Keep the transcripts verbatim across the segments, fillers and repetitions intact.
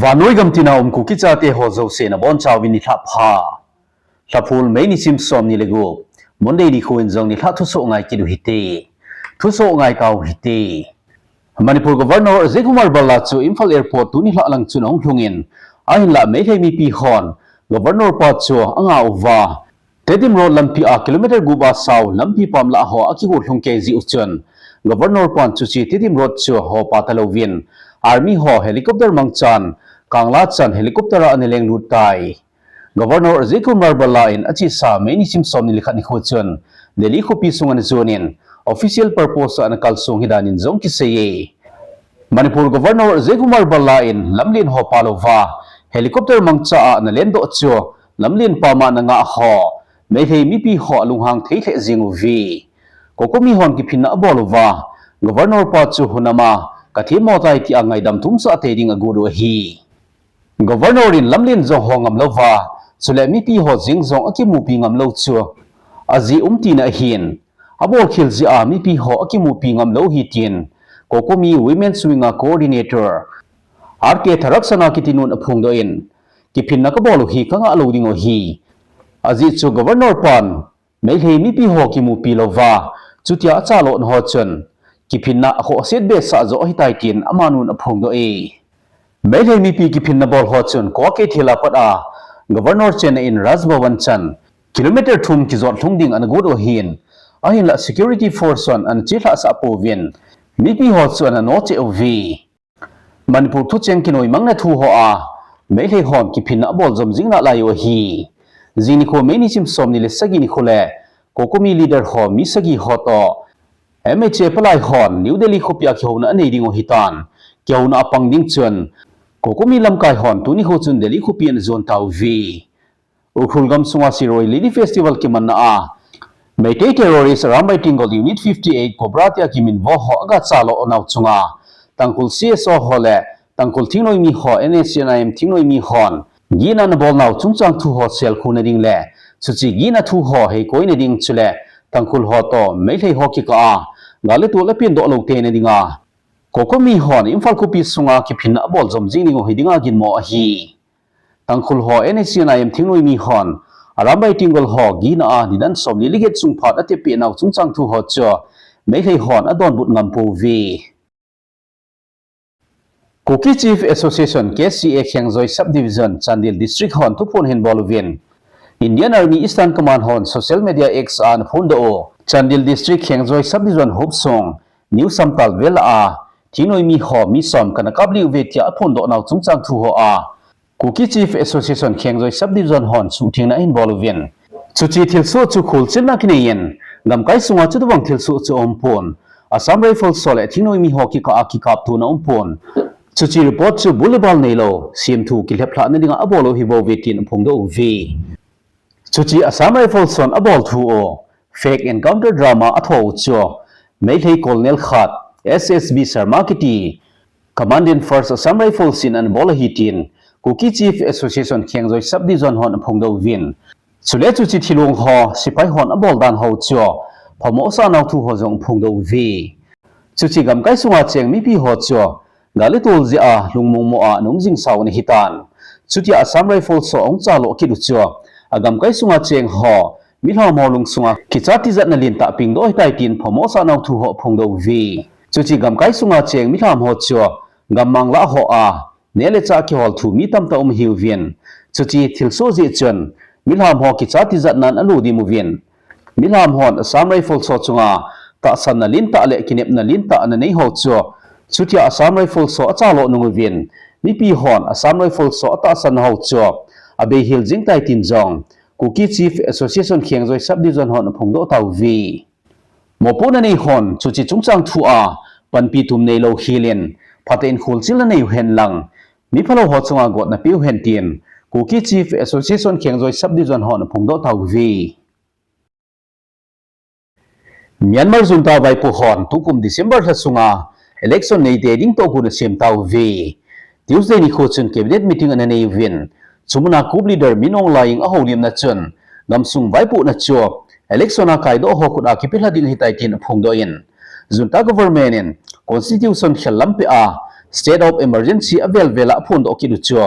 Vannoi gam tina um Kuki chate ho jouse nabonchauvin nilhah pha. Lhaphul May nisim somni le gup, Monday nikho in jong nilhah thusoh ngai kit u hite. Thusoh ngai tau hite. Manipur Governor Ajay Kumar Bhalla chu Imphal Airport tuni nilhah lang chun ahung lhungin, ahinlah Meitei mipi hon Governor pa chu angah uva, Tedim Road lampi a kilometer gup a sao lampi pam lah ho akigolhung kei jeh u chun, Governor pan chuche Tedim Road chu hopa talouvin, Army ho helicopter mangchan, Kangla chan helicopter a ana lenglut tai. Governor Ajay Kumar Bhalla in achesa May nisim somni le khat nikho chun Delhi khopi sunga ana jonin, official purpose a ana kalsong hi danin jong kiseiye. Manipur Governor Ajay Kumar Bhalla in lamlen hopa louva helicopter mangcha a ana lendoh chu lamlen pam a ana ngah ho Meitei mipi ho alunghang thei lheh jeng uve. COCOMI hon kiphinna abol uva, Governor pa chu hunam a kathemmo tai tia ngaidam thumsah tei ding agot u ahi. Governor in lamlen jong ho ngam louva, chule mipi ho jeng jong akimupi ngam lou chu ajeh um tina ahin, abolkhel jeh a mipi ho akimupi ngam lou ahi tin, COCOMI Women's Wing a Coordinator R K Tharaksana kiti nun aphongdoh in, kiphinna kabol u hi kangah lou ding u ahi. Ajeh chu Governor pan Meitei mipi ho kimupi louva, chutia achalona ho chun, kiphinna akhohset behseh joh ahitai tin amanun aphongdoh e. Meitei mipi kiphinna bol ho chun Kawah Keithel a pat a Governor chenna in Raj Bhavan chan kilometer thum kijot lhung ding ana got u ahin, ahinlah security force hon ana chelhahsah pouvin, mipi ho chu ana nocheh uve. Manipur thucheng kinoimangna thu hoa Meitei hon kiphinna abol jom jing nalai u ahi. Jing nikho May nisim somni le sagi nikho le COCOMI leader ho mi sagi ho toh M H A palai hon New Delhi khopia kihouna anei ding u ahitan, kihouna apang ding chun COCOMI lamkai hon tuni nikho chun Delhi khopi ana jon tauve. Ukhrul gamsunga Shirui Lily Festival kimanna a Meitei terrorist Arambai Tenggol Unit fifty eight Cobra tia kiminvo ho agachalo nau chunga Tangkhul C S O ho le Tangkhul thingnoimi ho, N S C N I M thingnoimi hon gihna anabol nau chungchang thu ho selkhu nading le chuche gihna thu ho heikoi nading chule Tangkhul ho toh Meitei ho kikah a gal le tol apendoh lou tei nadinga COCOMI hon Imphal khopi sunga kiphinna abol jom jing ding u hi dinga ginmo ahi. Tangkhul ho N S C N I M thingnoimi hon Arambai Tenggol ho gihna a nidan somli le get sung phat atep peh nau chungchang thu ho chu Meitei hon adonbut ngam pouve. Kuki Chief Association, K C A, Khengjoi Subdivision, Chandel District hon thuphon ahin bol uvin, Indian Army Eastern Command hon social media X a ana phondoh u, Chandel District Khengjoi Subdivision hopsung New Samtal vel a thingnoimi ho mi som kana kaplih uve tia aphondoh nau chungchang thu hoa Kuki Chief Association Khengjoi Subdivision hon suhthengna ahin bol uvin, chuche thilsoh chu kholchilna kinei in, gamkai sunga chutobang thilsoh chu aumpon, Assam Rifles ho le thingnoimi ho kikah a kikaptona aumpon, chuche report chu bul le bal neilou, semthu kilheplhah nadinga abol u ahibouve tin aphongdoh uve. Chuche Assam Rifles hon abol thu u, fake encounter drama atho u chu, Meitei Colonel khat, S S B Sharma kiti, Commandant First Assam Rifles in anabol ahi tin, Kuki Chief Association Khengjoi Subdivision hon aphongdoh uvin. Chule chuche thilong ho, sepai hon abol dan ho chu, phamo asah nau thu ho jong aphongdoh uve. Chuche gamkai sunga cheng mipi ho chu, gal le tol jeh a lungmong mo a ana um jing sau ana hitan. Chutia Assam Rifles ho ahung chalo kit u chu, agamkai sunga cheng ho, milham ho lungsunga kicha tijatna lentah pengdoh ahitai tin phamo asah nau thu ho aphongdoh uve. Chuche gamkai sunga cheng milham ho chu, gammang lah hoa, neh le chah kihol thu mi tamtah um ahiuvin. Chuche thilsoh jeh chun, milham ho kicha tijatnan alo dim uvin. Milham hon Assam Rifles ho chunga tahsanna lentah le kinepna lentah ana nei ho chu, chutia Assam Rifles ho achalo nung uvin, mipi hon Assam Rifles ho atahsan ho chu abeihel jing tai tin jong Kuki Chief Association Khengjoi Subdivision hon aphongdoh tauve. Mopohna nei hon chuche chungchang thu a panpi tum neilou hel in, phatah in kholchilna nei uhen lang, mi phalou ho chunga gotna peuhen tin Kuki Chief Association Khengjoi Subdivision hon aphongdoh tauve. Myanmar junta vaipo hon tukum December lha sunga election neitei ding tohgon asem tauve. Tuesday nikho chun cabinet meeting ana nei uvin, chumuna coup leader Min Aung Hlaing ahoulimna chun gamsung vaipohna chu election a kaidoh ho khut a kipelha ding ahitai tin aphongdoh in, junta government in constitution khel lampi a State of Emergency avel vel a aphondoh kit u chu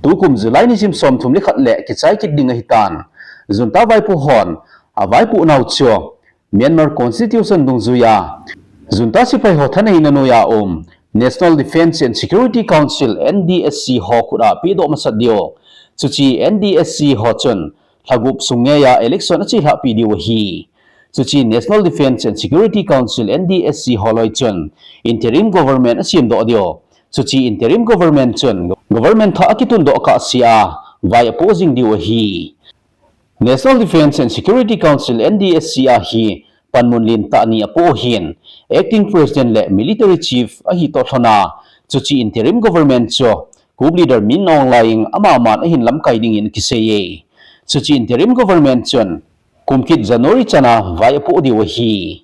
tukum July nisim somthum le khat le kichai kit ding ahitan, junta vaipo hon avaipoh nau chu Myanmar Constitution dungjuiya junta sepai ho thaneina noiya um National Defence and Security Council, N D S C, ho khut a pedoh masat diu. Chuche N D S C ho chun lha gup sung ngeiya election achelhahpi diu ahi. Chuche National Defence and Security Council, N D S C, ho loi chun interim government asemdoh diu. Chuche interim government chun government thah akitundoh kahsea vai apoh jing diu ahi. National Defence and Security Council, N D S C, a hi panmun lentah ni apoh ahin, Acting President le Military Chief ahi toh lhona, chuche interim government chu coup leader Min Aung Hlaing amaman ahin lamkai dingin akiseiye. Chuche interim government chun kum kit January chana vai apoh diu ahi.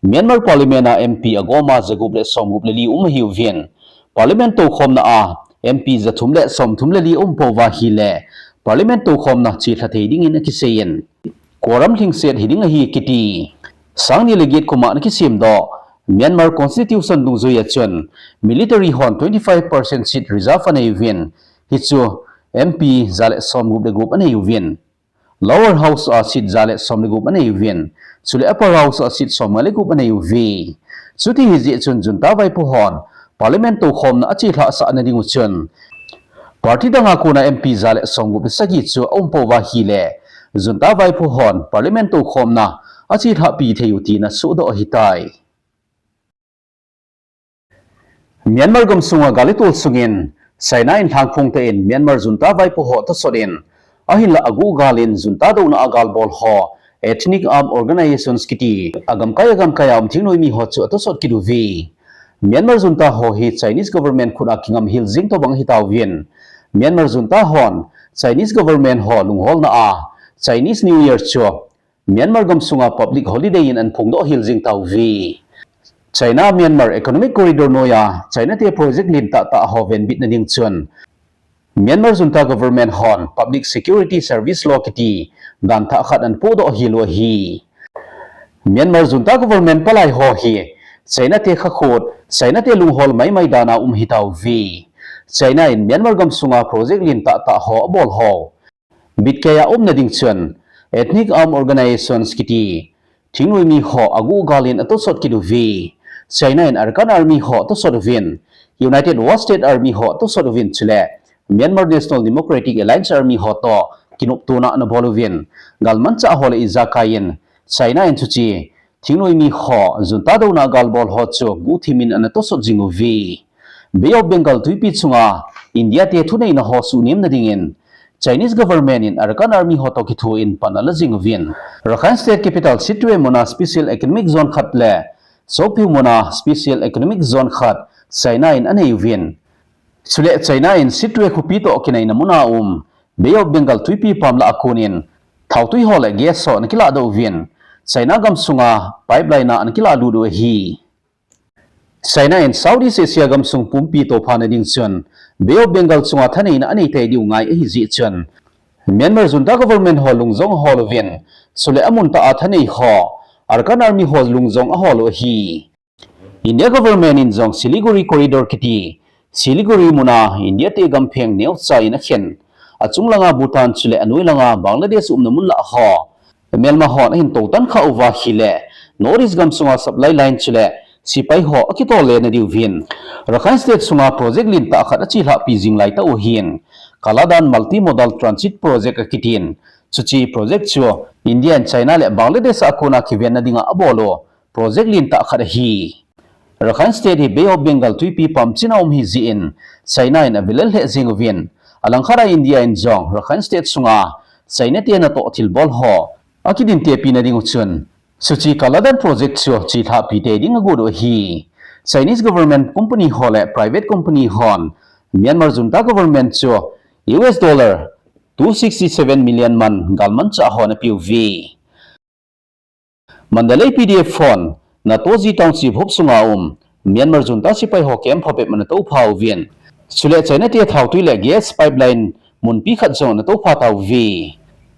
Myanmar Parliament a M P agoma jagup le somgup le li um ahiuvin, Parliament toukhomna a M P jathum le somthum le li aumpouva ahile Parliament toukhomna chelha thei dingin akiseiyin, quorum lhingset hiding ahi kiti. Sangni le get kum a ana kisemdoh Myanmar Constitution dungjuiya chun military hon twenty five percent seat reserve aneiuvin, hichu M P ja le somgup le gup aneiuvin, Lower House a seat ja le som le gup aneiuvin, chule Upper House a seat somnga le gup aneiuve. Chuti hijeh chun junta vaipo hon Parliament toukhomna achelhahsah nadiu chun party danga kona M P ja le somgup le sagi chu aumpouva ahile junta vaipo hon Parliament toukhomna achelhahpi theiu tina sohdoh ahitai. Myanmar gamsunga gal le tol sungin China in lhangphong tah in Myanmar junta vaipo ho atosot in, ahinla aguh gal in junta douna a galbol ho, Ethnic Armed Organizations kiti, agamkai agamkai a um thingnoimi ho chu atosot kit uve. Myanmar junta ho hi Chinese government khut a kingam hel jeng tobang ahitauvin, Myanmar junta hon Chinese government ho lungholna a Chinese New Year chu Myanmar gamsunga public holiday in ana phongdoh hel jeng tauve. China Myanmar Economic Corridor noiya China te project lentah tah ho venbitna ding chun Myanmar junta government hon Public Security Service Law kiti dan thah khat ana pohdoh hel u ahi. Myanmar junta government palai ho hi China te khakhut, China te lunghol maimai dan a um ahitauve. China in Myanmar gamsunga project lentah tah ho abol ho bitkei a umna ding chun Ethnic Armed Organizations kiti thingnoimi ho aguh gal in atosot kit uve. China in Arakan Army ho atosot uvin, United Wa State Army ho atosot uvin, chule Myanmar National Democratic Alliance Army ho toh kinoptona ana bol uvin, galmanchah ho le ijakai in China in chuche thingnoimi ho junta douna galbol ho chu guhthimin ana tosot jing uve. Bay of Bengal twipi chunga India te thuneina ho suhnemna dingin Chinese government in Arakan Army ho toh kithoin pan ala jing uvin, Rakhine State capital Sittwe muna special economic zone khat le Kyaukphyu muna special economic zone khat China in anei uvin, chule China in Sittwe khopi toh kinaina muna um Bay of Bengal twipi pam lah a konin thautwi ho le gas ho ana kiladoh uvin, China gamsunga pipeline a ana kilalut u ahi. China in Southeast Asia gamsung pumpi tophana ding chun Bay of Bengal chunga thaneina anei tei diu ngai ahijeh chun Myanmar junta government ho lungjong ahol uvin, chule amun tah a thanei ho Arakan Army ho lungjong ahol u ahi. India government in jong Siliguri corridor kiti, Siliguri muna India te gampheng neocha in akhen, achung langa Bhutan chule anoi langa Bangladesh umna mun lah ho Myanmar hon ahin toutan kha uva ahile North East gamsunga supply line chule sepai ho akitol lena diuvin, Rakhine State sunga project lentah khat achelhahpi jing laitah u ahin, Kaladan Multimodal Transit Project akitin, chuche project chu India in China le Bangladesh a kona kivenna dinga abol u project lentah khat ahi. Rakhine State hi Bay of Bengal twipi pam chin a um ahijeh in China in avilel lheh jing uvin, alangkhat a India in jong Rakhine State sunga China te natoh thilbol ho akidintepina ding u chun chuche Kaladan project chu chelhahpi tei ding agot u ahi. Chinese government company ho le private company hon Myanmar junta government chu U S dollar two sixty seven million man galmanchah ho ana peuve. Mandalay P D F hon Natoji Township hop sunga um Myanmar junta sepai ho camp phabep ana toupha uvin, chule China te thautwi le gas pipeline munpi khat jong ana toupha tauve.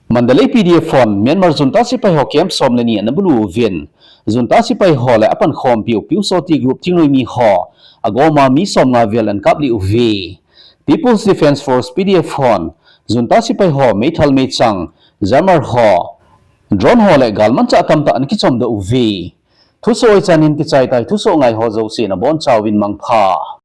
Mandalay P D F hon Myanmar junta sepai ho camp som le ni ana bulu uvin, junta sepai ho le apankhompiu Pyusawhti group thingnoimi ho agoma mi somnga vel ana kaplih uve. People's Defence Force P D F hon junta sepai ho meithal meichang, jammer ho, drone ho le galmanchah tamtah ana kichomdoh uve. Thusoh hichan hin kichai tai, thusoh ngai ho jouse nabonchauvin mangpha.